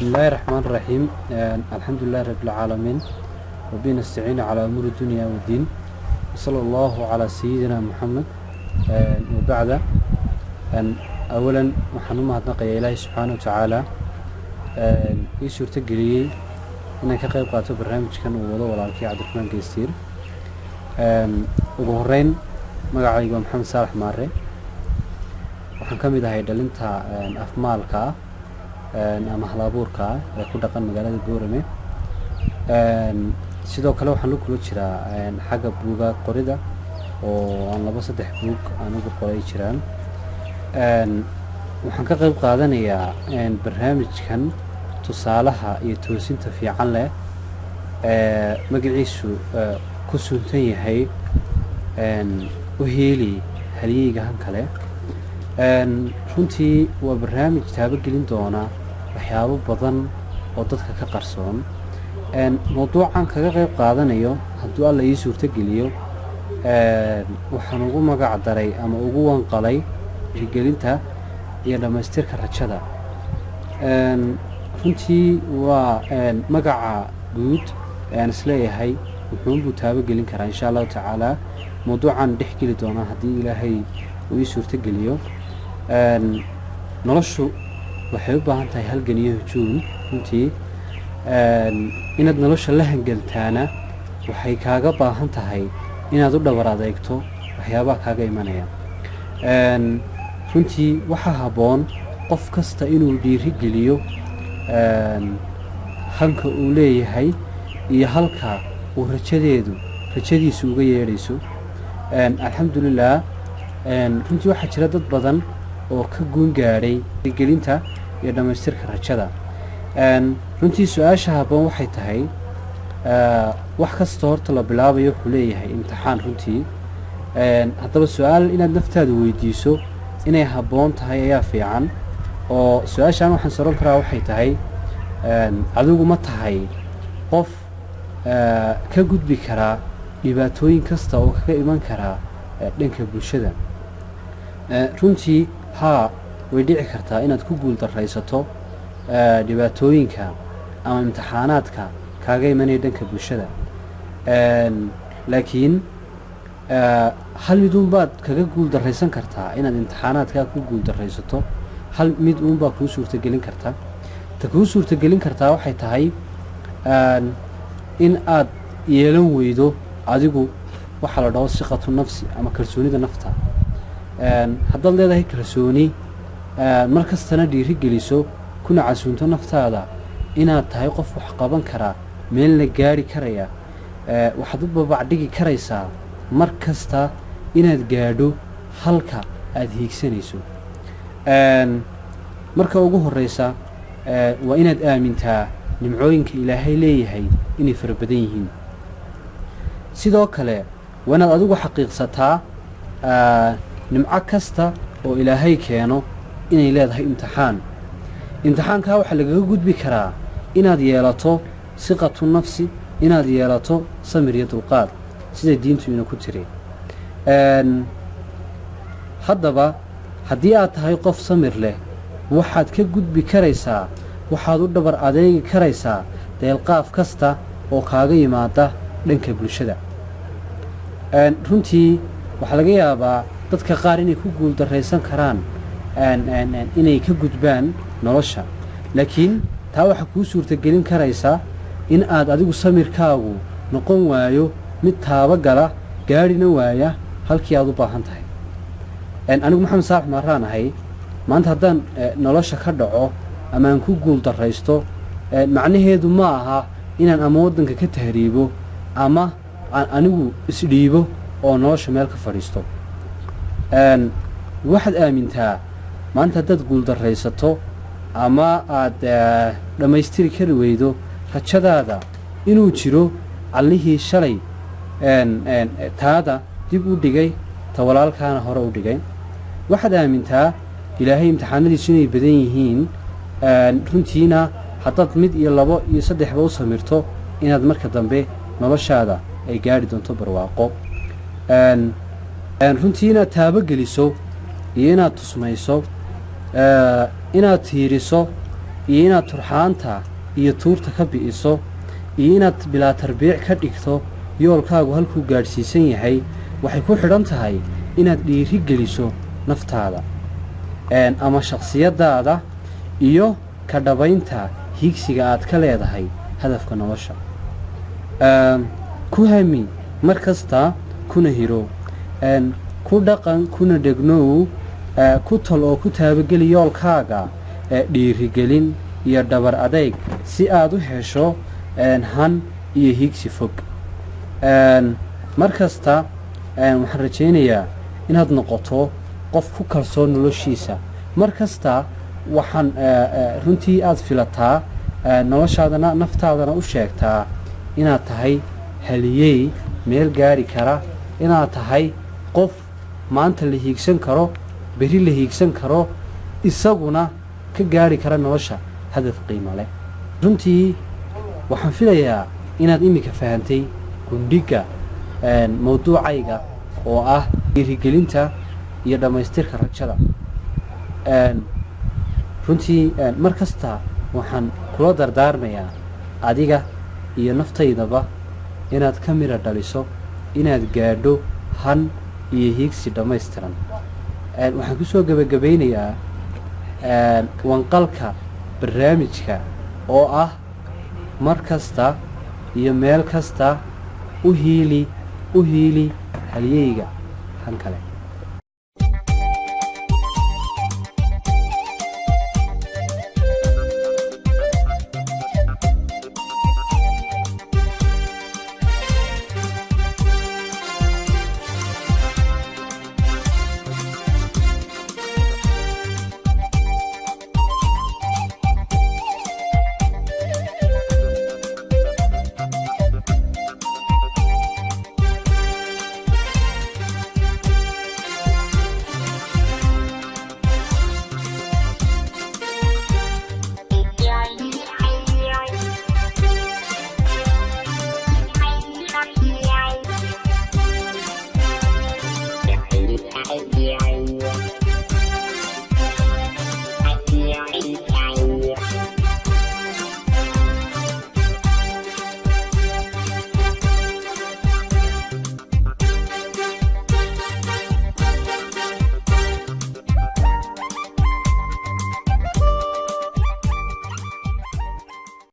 الله الرحمن الرحيم. الحمد لله رب العالمين، وبه نستعين على أمور الدنيا والدين، وصلى الله على سيدنا محمد، وبعد. أولا waxaan u mahadnaqayaa Ilaahay subxaana wa tacaala ii suurtageliyey inaan ka qayb qaato barnaamijkan uu wado walaalkii Cabdiraxmaan Geystiir. Ugu horeyn, magacaygu waa Maxamed Saalax Maare. Waxaan ka mid ahay dhalinta afmaalka ah ama halabuurka ah ee ku dhaqan magaalada Boorame. Sidoo kale waxaan la kula jiraa xagga buuga qorida oo aan laba saddex buug aan ugu qoray jiraan. Waxaan ka qayb qaadanayaa barnaamijkan tusaalaha iyo toosinta fiican leh ee magaciisu ku suntan yahay U Heeli Halyeyga Han Kale. Runtii waa barnaamij taabagelin doona waxyaabo badan oo dadka ka qarsoon. Mawduucan kaga qayb qaadanayo, hadduu Alla ii suurtogeliyo, waxaan ugu magac daray ama ugu wanqalay Dhiirigelinta iyo Dhammaystirka Rajada. Runtii waa magaca guud ee aan isleeyahay wuxuunbuu taabagelin karaa, insha Allahu tacaala, mawduucan dhex geli doonaa haddii Ilaahay uu ii suurtogeliyo. Noloshu waxay u baahan tahay halgan iyo hujuum. Runtii inaad nolosha la hangantaana waxay kaaga baahan tahay inaad u dhabar adeegto waxyaabaha kaaga imanaya. Runtii waxaa habboon qof kasta inuu dhiiri geliyo hanka uu leeyahay iyo halka uu rajadiisu uga yeedhayso. Alxamdulilah, runtii waxaa jira dad badan oo ka guun gaadhay gelinta iyo dhammaystirka rajada. Runtii su-aasha habboon waxay tahay, wax kasta horta la bilaabayo wuxuu leeyahay imtixaan. Runtii haddaba su-aal inaad naftaada weydiiso inay habboon tahay ayaa fiican, oo su-aashaan waxaan soron karaa waxay tahay: adigu ma tahay qof ka gudbi karaa dhibaatooyin kasta oo kaga iman karaa dhanka bulshada? Runtii haa, way dhici kartaa inaad ku guul daraysato dhibaatooyinka ama imtixaanaadka kaaga imanaya dhanka bulshada, laakiin hal mid uunbaad kaga guul daraysan kartaa inaad imtixaanaadkaa ku guul daraysato. Hal mid uunbaa kuu suurtagelin karta. Ta kuu suurtagelin kartaa waxay tahay in aad yeelan weydo adigu waxaa la dhaho siqatu nafsi ama kalsoonida nafta. Haddaad leedahay kalsooni, mar kastana dhiiri geliso kuna casuunto naftaada inaad tahay qof wax qaban karaa, meelna gaari karaya, waxaad u babacdhigi karaysaa mar kasta inaad gaadho halka aada hiigsanayso. Marka ugu horeysa, waa inaad aamintaa nimcooyinka Ilaahay leeyahay inay fara badan yihiin. Sidoo kale waa inaad adigu xaqiiqsataa nimco kasta oo Ilaahay keeno inay leedahay imtixaan. Imtixaankaa waxaa lagaga gudbi karaa inaad yeelato siqatu nafsi, inaad yeelato samir iyo dulqaad, sida diintu ina ku tiri. Haddaba haddii aad tahay qof samir leh, waxaad ka gudbi karaysaa, waxaad u dhabar adeegi karaysaa deelqaaf kasta oo kaaga yimaada dhanka bulshada. Runtii waxaa laga yaabaa dadka qaar inay ku guuldarraysan karaan inay ka gudbaan nolosha, laakiin taa waxaa kuu suurtagelin karaysaa in aad adigu samirkaagu noqon waayo mid taaba gala, gaadhina waaya halkii aad u baahan tahay. Anigu Maxamed Saalax Maaraan ahay. Maanta haddaan nolosha ka dhaco ama aan ku guul darraysto, macnaheedu ma aha inaan ama waddanka ka tahriibo ama aan anigu isdhiibo oo nolosha meel ka fadhiisto. Waxaad aamintaa maanta haddaad guuldarraysato ama aad dhammaystiri kari weydo rajadaada, inuu jiro Allihii shalay taada dib u dhigay, ta walaalkaana hore u dhigay. Waxaad aamintaa Ilaahay imtixaanadiisu inay badan yihiin. Runtiina haddaad mid iyo labo iyo saddexba u samirto, inaad marka dambe noloshaada ay gaadhi doonto barwaaqo. Runtii inaad taabo geliso iyo inaad tusmayso, inaad tiiriso iyo inaad turxaanta iyo tuurta ka bi'iso, iyo inaad bilaa tarbiic ka dhigto yoolkaagu halkuu gaadhsiisan yahay, waxay ku xidhan tahay inaad dhiiri geliso naftaada ama shakhsiyadaada iyo ka dhabaynta hiigsiga aad ka leedahay hadafka nolosha. Ku hami mar kasta, kuna hiro, ku dhaqan, kuna dhegnow, ku tol oo ku taabageli yoolkaaga dhiirigelin iyo dhabar adeyg si aad u hesho han iyo hiigsi fog. Mar kasta waxaan rajaynayaa inaad noqoto qof ku kalsoon noloshiisa. Mar kasta waxaan runtii aada filataa noloshaadana naftaadana u sheegtaa inaad tahay haliyey meel gaari kara, inaad tahay qof maanta la hiigsan karo, beri la hiigsan karo, isaguna ka gaari kara nolosha hadaf qiimo leh. Runtii waxaan filayaa inaad iminka fahantay gundhiga mawduucayga oo ah dhiirigelinta iyo dhammaystirka rajada. Runtii mar kasta waxaan kula dardaarmayaa adiga iyo naftaydaba inaad ka mira dhaliso, inaad gaadho han iyo hiigsi dhammaystiran. Waxaan kusoo gebagabaynayaa wanqalka barnaamijka oo ah: mar kasta iyo meel kasta u hiili, u hiili halyeyga han kale.